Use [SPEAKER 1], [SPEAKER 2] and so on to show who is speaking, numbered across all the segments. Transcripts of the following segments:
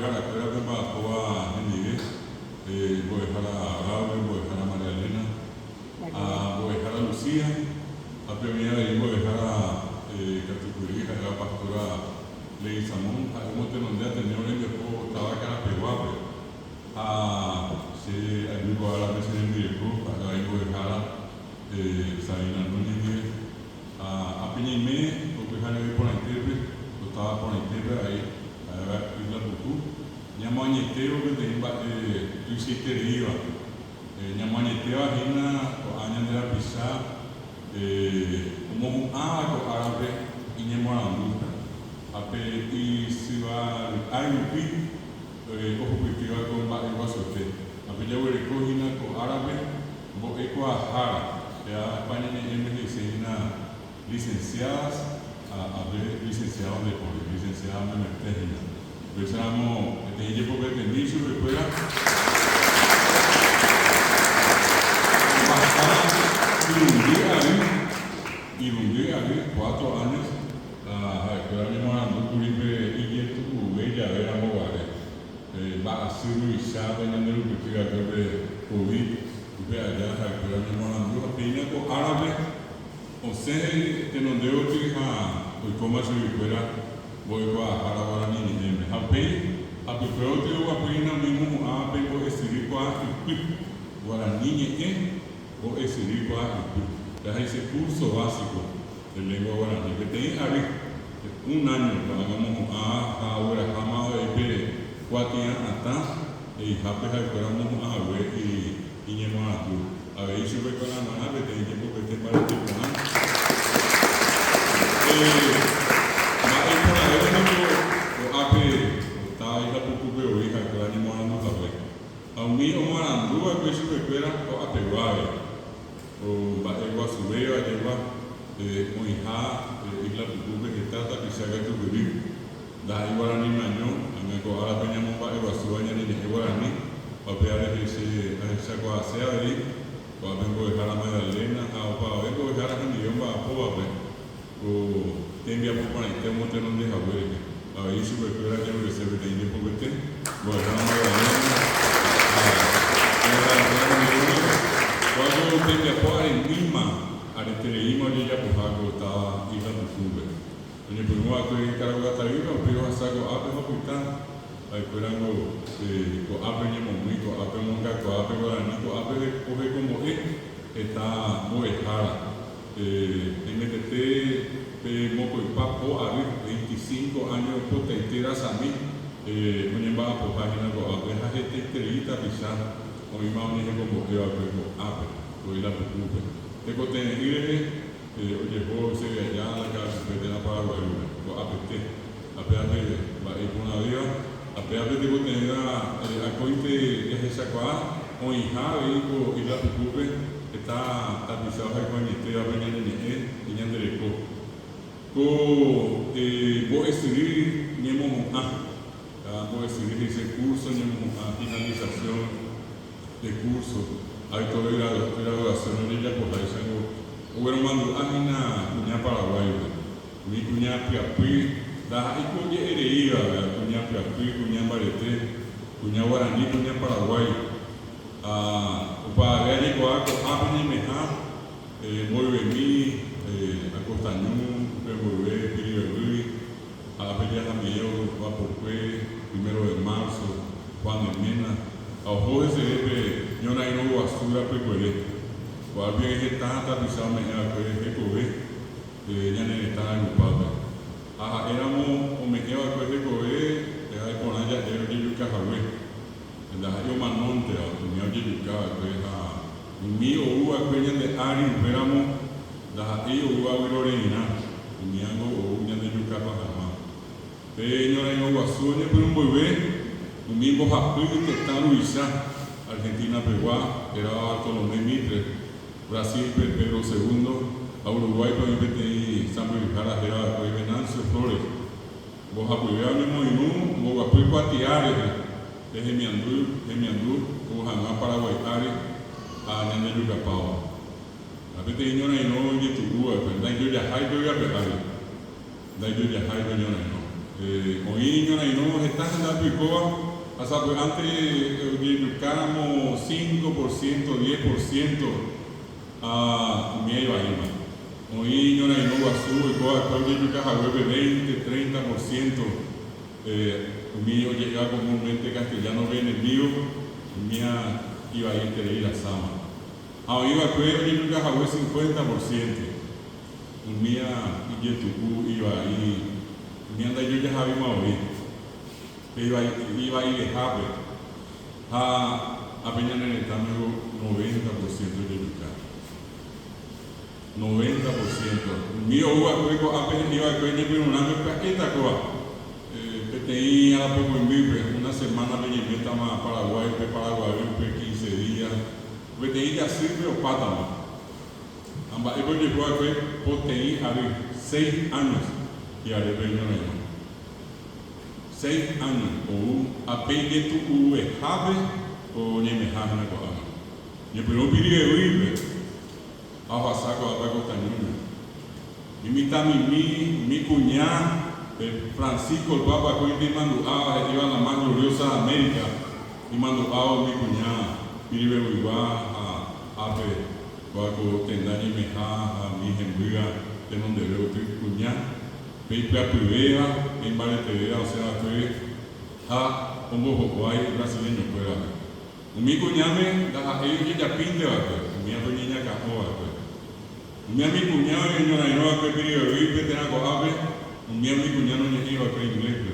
[SPEAKER 1] Mbo'eharakuérape omba'apóva hendive, mbo'ehára Braulio, mbo'ehára María Elena ha mbo'ehára Lucía, ha pe oĩ avei mbo'ehára katupyry ha'éva pastora Leguizamón, ha'e omotenonde Ateneo rembiapo táva Karapeguápe. Ha che aju ko árape che rembireko, ha'e avei mbo'ehára Sabina Núñez ndive. Ha ápe ñaime ko pyhareve porãitépe, ko táva porãitépe avei, ha'éva Isla Puku, ñamoañetévo peteĩ mba'e tuichaitereíva. Ñamoañetéva hína ko'ã ñande rapicha omohu'ãva ko árape iñemoarandu, ha pe isyva ry'ái rupi ohupytýva ko mba'e guasuete. Ha pe jaguereko hína ko árape Mbo'ekuaahára, péva España ñe'ẽme he'ise hína licenciadas ha ápe licenciado ndaipóri, licenciada memete hína. Upéicharamo peteĩ jepopetemi ichupekuéra ohasa irundy ary, irundy ary, cuatro años, ha ha'ekuéra oñemoarandu kuri pe ijetu'uve jave ramo guare. Pe mba'asy ruvicha pe ñande rupyty va'ekue pe Covid, upe aja ha'ekuéra oñemoarandu ha péina ko árape osẽ tenonde gotyo ha oikóma chuguikuéra mbo'ekuaahára guarani ñe'ẽme. Ha upéi hapykue gotyo oguapy hína umi omohu'ãva pe mbo'esyry kuaa ypy, guarani ñe'ẽ mbo'esyry kuaa ypy. Péva he'ise curso básico de lengua guarani. Peteĩ ary. Un áño ko'ág̃a omohu'ã ha ogueraháma avei pe kuatia atã he'ihápe ha'ekuéra omohu'ã hague iñemoarandu. Avei chupekuéra g̃uarã peteĩ jepopete mbarete porã. Pe mba'e iporãvéva niko ko'ápe táva Isla Pukúpe voi ha'ekuéra oñemoarandu hague. Ha umi omoarandu va'ekue chupekuéra ko'apegua avei. Ko mba'e guasuvéva jegua oĩha Isla Pukúpe heta tapicha katupyry. Ndaha'éi guarani maño, ág̃a ko árape ñamomba'e guasúva ñane ñe'ẽ guarani, ha upéva rehe che ahechakuaase avei ko'ápe mbo'ehára Magdalena ha opavave mbo'ehára hendive omba'apóvape. Ko tembiapo porãite omotenonde hague rehe, avei chupekuéra ajerurese peteĩ jepopete, mbo'ehára Magdalena ha mbo'eharakuéra hembireko'ỹva. Kóa ko tembiapo aremíma, aretereíma ojejapoha ko táva Isla Pukúpe. Oñepyrũ va'ekue Karaguatavýpe ha upéi ohasa ko'ápe ha opyta. Ha'ekuérango ko'ápe oñemomýi, ko'ápe omongakuaa pe guarani, ko'ápe ohekombo'e heta mbo'ehára. Hemetete pe mokõipa po ary, 25 áño potaite rasami, oñemba'apoha hína ko'ápe ha hetaiterei tapicha oĩma oñehekombo'e va'ekue ko'ápe, ko Isla Pukúpe. Tekotevẽ'ỹ rehe ojeho Sevilla la Ka'akupe térã Paraguaýpe, ko'apete. Ha péva pe mba'e iporãvéva, ha péva pe tekotevẽva akóinte jahechakuaa oĩha avei ko Isla Pukúpe heta tapicha ohayhu añetéva pe ñane ñe'ẽ ñande reko. Ko mbo'esyry ñemohu'ã, mbo'esyry he'ise curso ñemohu'ã, finalización de curso, acto de graduación ojejapoháicha ogueromandu'a hína kuña Paraguáipe. Umi kuña pyapy ndaha'éi ku oje'ereíva, kuña pyapy, kuña mbarete, kuña guarani, kuña paraguái. Ha opavave ajekuaa ko'ápe ñaimeha mboyvemi Acosta Ñu, upe mboyve Piribebuy, ha ápe jahamive Vapokue, Primero de Marzo, Juan de Mena, ha oho heseve pe Ñorairõ Guasu rapykuere. Ko'ápe heta tapicha ome'ẽ va'ekue hekove. Pe ñane retã rayhupápe. Ha ha'e ramo ome'ẽ va'ekue hekove, péva iporã ja'e ojejuka hague. Ndaha'éi omanónteva, umi ojejuka va'ekue ha umi ou va'ekue ñande ári upe ramo ndaha'éi oúva vyroreirã, umíango ou ñandejukapa hag̃ua. Pe ñorairõ guasu oñepyrũ mboyve, umi mbohapy tetã ruvicha Argentina pegua, hérava Bartolomé Mitre, Brasil-pe Pedro Segundo ha Uruguáipe oĩ peteĩ sãmbyhyhára héra va'ekue Venancio Flores. Mbohapyve oñemoirũ mboguapy kuatia rehe pe hemiandu hemiandu ou hag̃ua Paraguái ári ha ñandejukapáva. Ha peteĩ ñorairõ ijetu'u va'ekue, ndaijojahái pe ygape ári. Ndaijojahái pe ñorairõ. Oĩ ñorairõ heta hendápe oikóva ha sapy'ánte ojejukáramo 5%, 10% ha umíva ivaíma. Oĩ ñorairõ guasu oiko va'ekue ojejuka haguépe 20, 30% umi oje'éva comúnmente castellano-pe enemigo, umíva ivaieterei rasáma. Ha oĩ va'ekue ojejuka hague 50%. Umía ijetu'u, ivai, umía ndaijojahavéima voi, pe ivaivehápe, ha ápe ñane retãme 90 por ciento ojejuka. 90 por ciento. Umi ou va'ekue ko'ápe he'i va'ekue ñepyrũrãme pya'éta kóva, peteĩ arapokõindýpe, una semánape ñaimétama Paraguáipe, Paraguaýpe, quince día, peteĩ jasýpe opátama. Ha mba'épa ojehu va'ekue poteĩ ary, seis años, hi'arépe iñorairõ. Seis años ou ha pe ijetu'uvehápe oñemeha hína ko'ág̃a. Ñepyrũ Pirivevýipe ha ohasa ko'ápe Costañúme. Umi mitãmimi, umi kuña, pe Francisco el Papa akóinte imandu'áva he'íva la más gloriosa de América, imandu'áva umi kuña Pirivevyigua ha ápe Kóva ko tenda ñeimeha ha umi hembýva tenondeve oty kuña, pe ipyapyvéva, pe imbaretevéva osẽ va'ekue ha ombohokuái brasileño-kuérape. Umi kuñáme ndaha'éi ojejapínte va'ekue, umívape oñeñakã'o va'ekue. Umi umi kuña oñorairõ va'ekue Piribebuýpe térã ko'ápe, umi umi kuña noñe'ẽi va'ekue inglés-pe,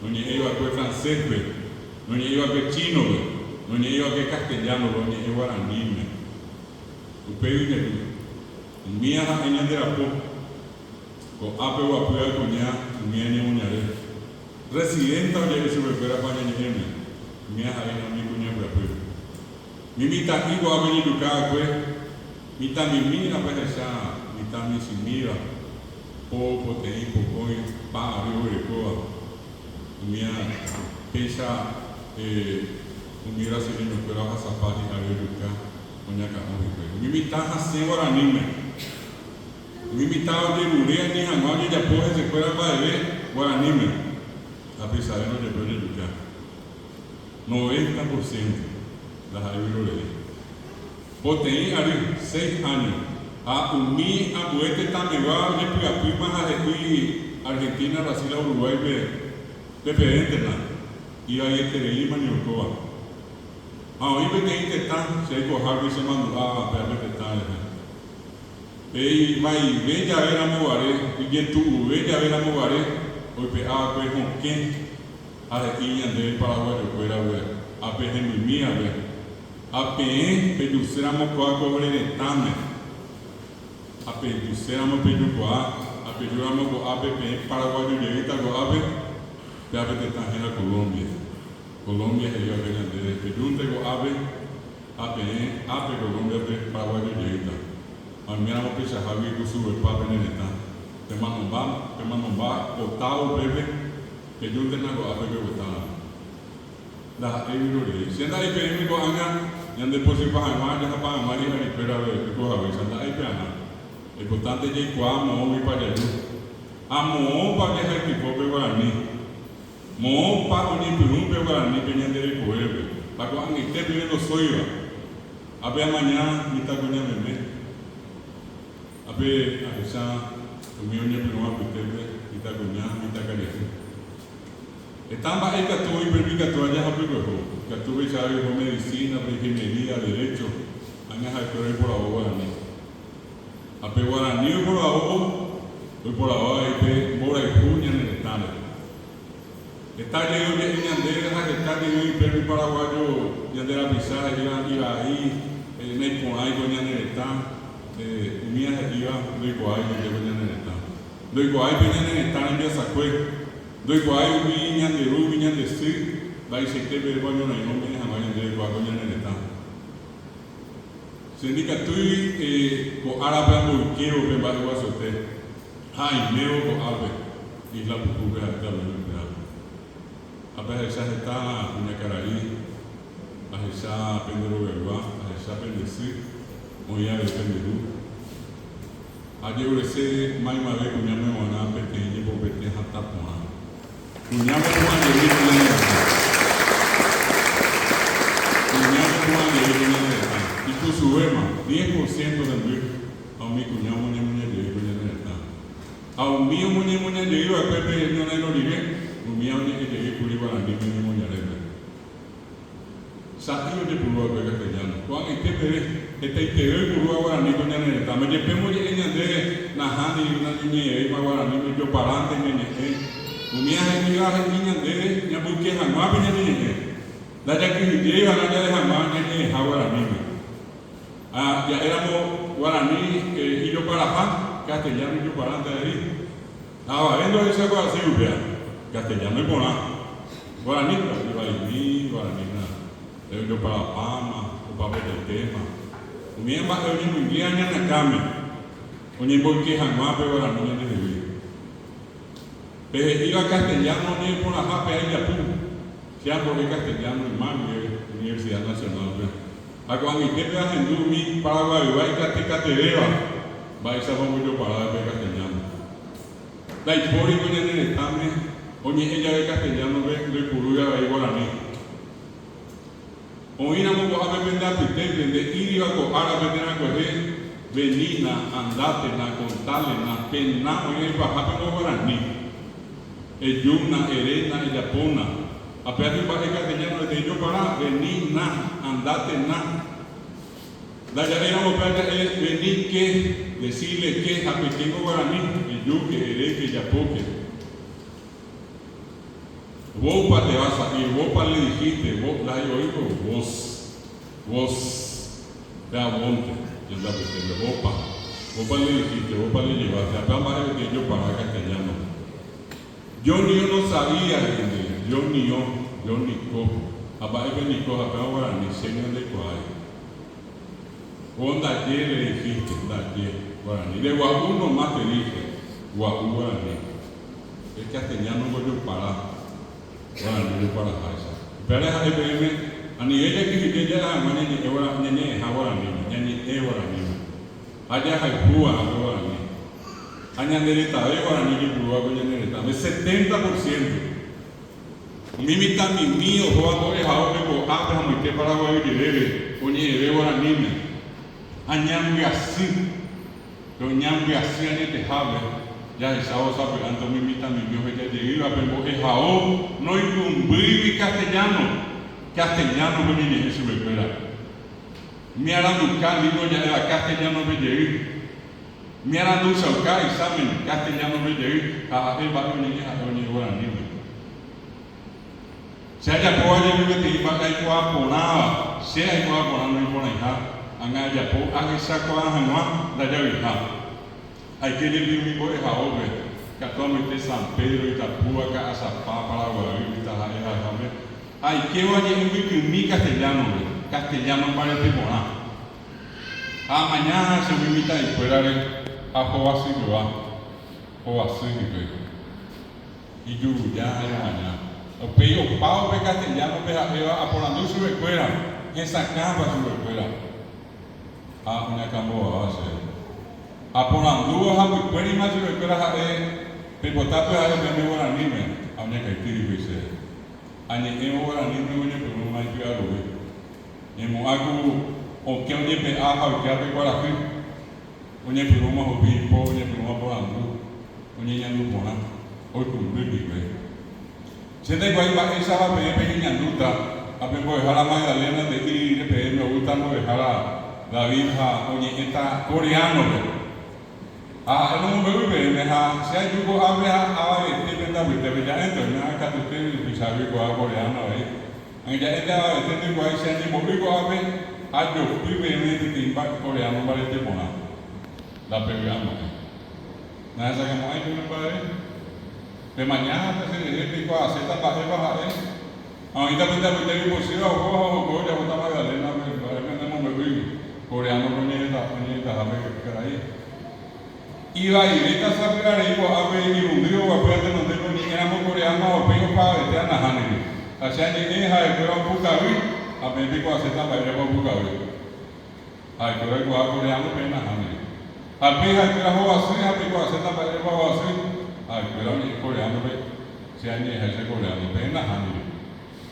[SPEAKER 1] noñe'ẽi va'ekue francés-pe, noñe'ẽi va'ekue chino-pe, noñe'ẽi va'ekue castellano-pe, oñe'ẽ guaraníme. Upégui katu, umía ha'e ñande rapo, ko'ápe oguapýva kuña umía ñemoñare. Residenta oje'e chupekuéra ko añañe'ẽme, umía ha'e umi kuña pyapy. Mi mitã'i ko'ápe ojejuka va'ekue, mitãmimi apehecha mitã michĩmíva, po, poteĩ, pokõi, pa ary oguerekóva, umía péicha umi brasileño-kuéra ohasapa hi'ary ojuka oñakã'o hikuái. Umi mitã hasẽ guaraníme. Umi mitã ojerure ani hag̃ua ojejapo hesekuéra mba'eve guaraníme, ha peichavéro jepe ojejuka. 90 por ciento ndaha'éi vyrorei. Poteĩ ary, seis áño, ha umi ambue tetãmegua ojepy'apýma ha he'i Argentina, Brasil ha Uruguáipe pepevéntema, ivaietereíma ni oikóva. Ha oĩ peteĩ tetã che aikohágui chemandu'áva pe ape tetã rehe. Pe ivaive jave ramoguare, ijetu'uve jave ramoguare, oipe'a va'ekue hokẽ ha he'i ñandéve paraguayokuérape ha pe hembymívape, Ha peẽ pejuséramo kóa ko ore retãme, ha pejuséramo pejukuaa, ha pejúramo ko'ápe peẽ paraguayo jeýta ko'ápe, péva pe tetã héra Colombia. Colombia he'i va'ekue ñandéve, pejúnte ko'ápe ha peẽ ápe Colombia-pe paraguayo jeýta. Ha oiméramo peichahágui ikusuvepa pene retã, pemanomba, pemanomba potávo upépe, pejúntena ko'ápe peguetáramo. Ndaha'éi vyrorei. Che nda'éi peẽme ko'ág̃a ñande pochypa hag̃ua jahapa hag̃ua hi'arikuérape oiko haguéicha, nda'éi pearã. Aipotánte jaikuaa moõguipa jaju ha moõpa ojehaytypo pe guarani, moõpa oñepyrũ pe guarani pe ñande rekovépe ha ko'ag̃aite peve ndosóiva. Ápe amaña mitãkuña meme, ápe ahecha umi oñepyrũ apytépe mitãkuña, mitãkaria'y. Heta mba'e ikatu oĩ péro ikatu aja hapykueho. Ikatu péicha oho medicina, pe ingeniería, derecho, ág̃a ha'ekuéra oiporavo guarani. Ha pe guarani oiporavóvo, oiporavo avei pe mborayhu ñane retãre. Heta jey oje'e ñandéve ha heta jey oĩ péro paraguayo ñande rapicha he'íva ivai, naiporãi ko ñane retã, umíva he'íva ndoikuaái ñande ko ñane retã. Ndoikuaái pe ñane retã rembiasakue. Ndoikuaái umi ñande ru, umi ñande sy, mba'eichaite pevépa oñorairõ ome'ẽ hag̃ua ñandéve kóa ko ñane retã. Che ndikatúi ko árape amboykévo pe mba'e guasuete ha aimévo ko'ápe, Isla Pukúpe ha'éta avei upéva. Ápe ahecha heta kuñakarai, ahecha pende rogaygua, ahecha pende sy, oĩ avei pende ru. Ajerurese maymave kuñáme g̃uarã peteĩ ñepopete hatã porã. Kuña omopu'ã jey ko ñane retã. Kuña omopu'ã jey ko ñane retã. Ikusuvéma, diez por ciento hemby ha umi kuña omoñemoña jey ko ñane retã. Ha umi omoñemoña jey va'ekue pe ñorairõ rire, umía oñe'ẽ jey kuri guaraníme ñemoñarépe. Sa'i ojepuru va'ekue castellano. Ko'ag̃aite peve, hetaiteve oipurúva guarani ko ñane retãme. Jepémo oje'e ñandéve nahániri nañañe'ẽvéima guaraníme, joparánte ñañe'ẽ. Umía he'íva he'i ñandéve ñamboyke hag̃ua pe ñane ñe'ẽ. Ndajakyhyjéi va'erã ja'e hag̃ua ñañe'ẽha guaraníme. Ha ja'éramo guarani ijoparaha, castellano ijoparánte avei. Ha avave ndohechakuaaséi upéva. Castellano iporã. Guarani katu ivaimi, guarani na ojoparapáma, opapetaitéma. Umi mba'e oñemoingéva ñane akãme, oñemboyke hag̃ua pe guarani ñandehegui. Pe he'íva castellano oñe'ẽporãha pe aijapu, che ambo'e castellano yma guive Universidad Nacional-pe. Ha ko'ag̃aite pe ahendu umi paraguaygua ikatekatevéva mba'éichapa ombojopara pe castellano. Ndaipóri ko ñane retãme oñe'ẽ jave castellano-pe ndoipurúi avei guarani. Oĩramo ko'ápe pende apytépe nde'íriva ko árape térã kuehe, venína, andátena, contálena, pena oĩva ipahápe ko guarani. Ejúna, eréna, ejapóna. Ha pe aty mba'e castellano peteĩ jopara, vení na, andate na. Ndaja'éiramo upéva ja'e vení ke, decile ke ha pekéngo guarani, ejúke, eréke, ejapóke. Vópa te vas a ir, vópa le dijiste, vos, ndahe'oíko vos, vos, péa vónte, ñande apytépe, vópa, vópa le dijiste, vópa le llevaste, ha péa mba'e peteĩ jopara castellano. Yo nio no sabía, he'i ndéve, yo nio, yo niko, ha mba'épe niko, ha péva guarani, che nio ndaikuaái. Vos ndaje le dijiste, ndaje, guarani, de gua'u nomás te dije, gua'u guarani. El castellano ngojopara, guarani ojoparaháicha. Upévare ha'e peẽme, anive jakyhyje ja'e hag̃ua ñañe'ẽ ñañe'ẽha guaraníme, ñañe'ẽ guaraníme. Ha jahayhúva'erã pe guarani. Ha ñande retave guarani ojepurúva ko ñane retãme, setenta por ciento. Umi mitãmimi ohóva mbo'ehaópe ko'ápe ha moite Paraguay jerére oñe'ẽve guaraníme. Ha ñambyasy. Pe oñambyasy añetehápe, jahechávo sapy'ánte umi mitãmimi oheja jeýva pe mbo'ehao noikũmbýigui castellano, castellano-pe oñeñe'ẽ chupekuéra. Umi aranduka libro ja'éva castellano-pe jey, umi aranduchauka examen castellano-pe jey ha ha'e mba'e oñe'ẽ ha'e oñe'ẽ guaraníme. Che ajapóva jepi peteĩ mba'e aikuaa porãva, che aikuaa porã noiporãiha, ág̃a ajapo ahechakuaa hag̃ua ndajavyha. Aike jepi umi mbo'ehaópe, katu amoite San Pedro, Itapúa, Ka'asapa, Paraguaýgui taha'e ha'ehápe, aikévo añe'ẽ mbykymi castellano-pe, castellano mbarete porã. Ha amaña che umi mitã'ikuérare ha hovasyjoa, hovasy hikuái. Ijuruja ha imaña. Upéi opa upe castellano-pe ha'éva aporandu chupekuéra, hesakãpa chupekuéra. Ha oñakãmbovava chéve. Aporandúvo hapykuérima chupekuéra ha'e, Peipotápe ha'e peẽme guaraníme, ha oñakãitýrigui chéve. Añe'ẽvo guaraníme oñepyrũma ipy'arory. Ñemo'ã ku okẽ ojepe'a ha oikéva pe kuarahy. Oñepyrũma hupi ipo, oñepyrũma porandu, oñeñandu porã, oikũmby hikuái. Che ndaikuaái mba'éichapa peẽ peñeñandúta ha pe mbo'ehára Magdalena nde'íri rire peẽme oúta mbo'ehára David ha oñe'ẽta coreano-pe. Ha ha'e nomombe'úi peẽme ha che aju ko'ápe ha avavete pende apytépe ja'énte oime ha katuete tuichagui ko'ã coreano avei. Ja'énte avavete ndoikuaái che añembo'y ko'ápe ajopy peẽme peteĩ mba'e coreano mbarete porã. Ndapevy'amo'ãi. Nahesakãmo'ãi peẽme mba'eve. Pemaña ha pecherehe peikuaaséta mba'épa ha'e. Ha oĩta pende apytépe ipochýva oho ha ohoko ojapóta Magdalena-pe mba'e pende mombe'úigui coreano-pe oñe'ẽtaha pe karai. Ivaivéta sapy'arei ko'ápe irundy oguapýva tenondépe oñe'ẽramo coreano ha upéi opavavete anahániri. Ha che añe'ẽ ha'ekuéra opukavy ha peẽ peikuaaséta mba'érepa opukavy. Ha'ekuéra oikuaa coreano peẽ nahániri. Ha upéi ha'ekuéra hovasy ha peikuaaséta mba'érepa hovasy. Ha'ekuéra oñe'ẽ coreano-pe. Che añe'ẽháicha coreano, peẽ nahániri.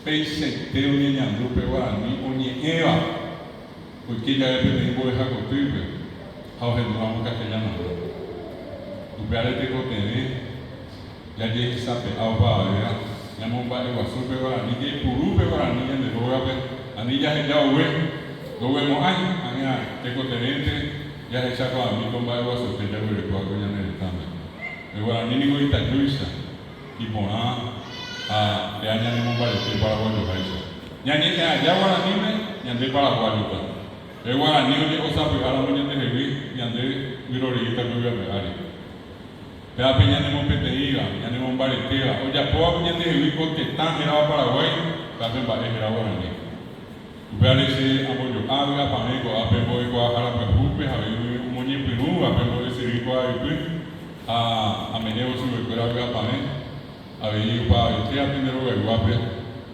[SPEAKER 1] Peichaite oñeñandu pe guarani oñe'ẽva oike jave peteĩ mbo'eha kotýpe ha ohendúramo castellano-rã. Upévare tekotevẽ jajehesape'a opavavéva ñamomba'eguasu pe guarani, jaipuru pe guarani ñande rógape, ani jaheja ogue, ndoguemo'ãi, ág̃a tekotevẽnte jahechakuaami ko mba'eguasuete jaguerekóva ko ñane retãme. Pe guarani ningo itajúicha. Iporã ha péa ñanemombarete paraguayoháicha. Ñañe'ẽ aja guaraníme, ñande paraguáyota. Pe guarani oje'osapy'áramo ñandehegui, ñande vyroreíta ko yvy ári. Péa pe ñanemopeteĩva, ñanemombaretéva, ojapóva pe ñandehegui ko tetã hérava Paraguái, péa pe mba'e héra guarani. Upévare che ambojo'a vy'apavẽ ko'ápe mbo'ekuaahára pyahúpe ha avei omoñepyrũva pe mbo'esyry kuaaypy ha ame'ẽvo chupekuéra vy'apavẽ, avei opavavetéva pende rogayguápe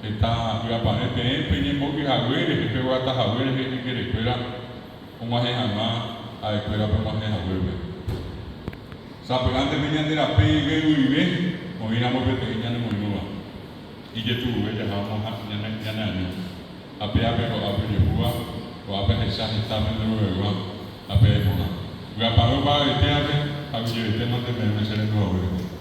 [SPEAKER 1] heta vy'apavẽ peẽ peñembo'y hague rehe peguata hague rehe ykerekuéra og̃uahẽ hag̃ua ha'ekuéra peg̃uahẽ haguépe. Sapy'ánte pe ñande rape igayguive oĩramo peteĩ ñanemoirũva. Ijetu'uve jahávo ñaneaño. Ha péape ko'ápe ojehúva, ko'ápe ahecha heta pende rogaygua ha pe iporã. Vy'apavẽ opavavetévape ha guyjevetémante peẽme che rendu haguére.